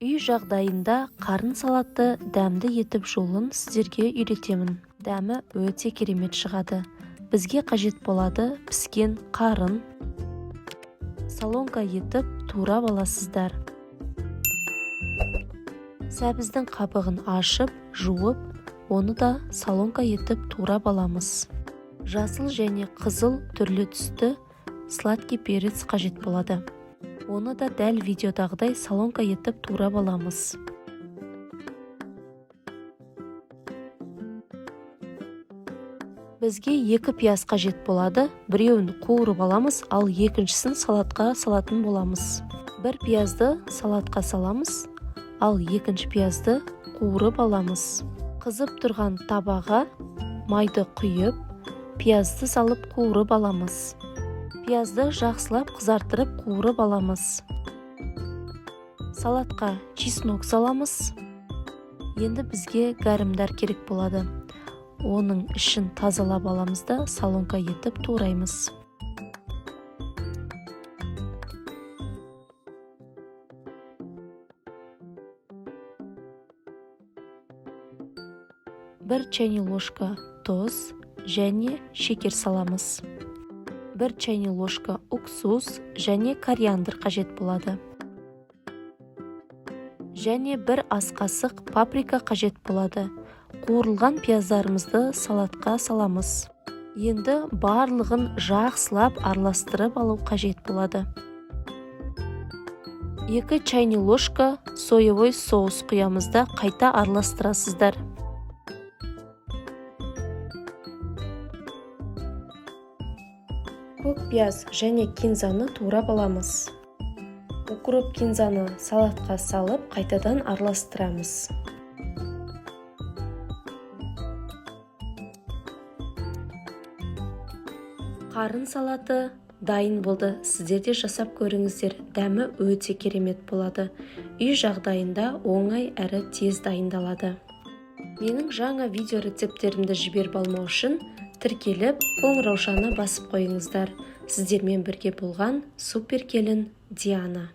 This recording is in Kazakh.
Үй жағдайында қарын салаты дәмді етіп жолын сіздерге үйретемін. Дәмі өте керемет шығады. Бізге қажет болады піскен қарын. Соломка етіп турап аласыздар. Сәбіздің қабығын ашып, жуып, оны да соломка етіп турап аламыз. Жасыл және қызыл түрлі түсті сладкий перец қажет болады. Оны да дәл видеодағыдай соломка етіп турап аламыз. Бізге 2 пияз қажет болады. Біреуін қуырып аламыз, ал екіншісін салатқа салатын боламыз. Бір пиязды салатқа саламыз, ал екінші пиязды қуырып аламыз. Қызып тұрған табаға майды құйып, пиязды салып қуырып аламыз. Пиязды жақсылап қызартырып қуырып аламыз. Салатқа чеснок саламыз. Енді бізге гәрімдар керек болады. Оның ішін тазалап аламыз да соломка етіп тураймыз. 1 чайный ложка тұз және шекер саламыз. 1 чайный ложка уксус және кориандр қажет болады. Және 1 ас қасық паприка қажет болады. Қуырылған пияздарымызды салатқа саламыз. Енді барлығын жақсылап араластырып алу қажет болады. 2 чайный ложка соевый соус құямыз да қайта араластырасыздар. Көк пияз және кинзаны турап аламыз. Укроп кинзаны салатқа салып, қайтадан араластырамыз. Қарын салаты дайын болды. Сіздер де жасап көріңіздер. Дәмі өте керемет болады. Үй жағдайында оңай әрі тез дайындалады. Менің жаңа видео рецепттерімді жіберіп алмау үшін тіркеліп, қоңыраушаны басып қойыңыздар. Сіздермен бірге болған супер келін Диана.